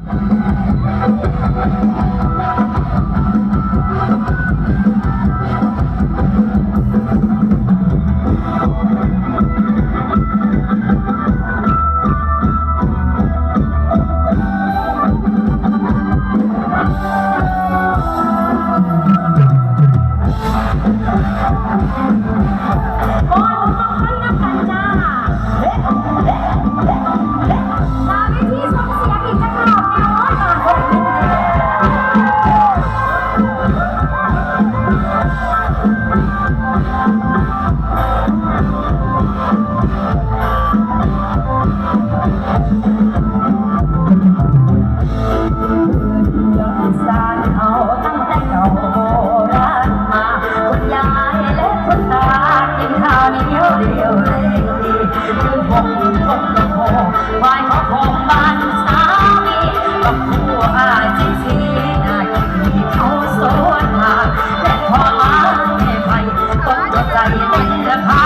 ກ່ອນເຮົາໄປນຳກັນຈ້າ ເລ ເລ ເລ ເລ ໜ້າເວທີສົ່ງສຽງອີກຈັກຮອບແນ່ນອນວ່າ ເມືອງອີສານເຮົາຕັ້ງແຕ່ເກົ່າໂບລານມາ ຄຸນຍາຍ ແລະ ຄຸນຕາ ກິນເຂົ້າໜຽວລຽວແລ ຢູ່ຫົກຄົນກະໂພ ຄວາຍເຂົາຂອງບ້ານສາມີບັກຄົວອາຊີຊີ ໜ້າກິນເຂົ້າສວນມາ ແລະ ພໍ່ມາແມ່ໄພ ຕົກໃຈເປັນພາ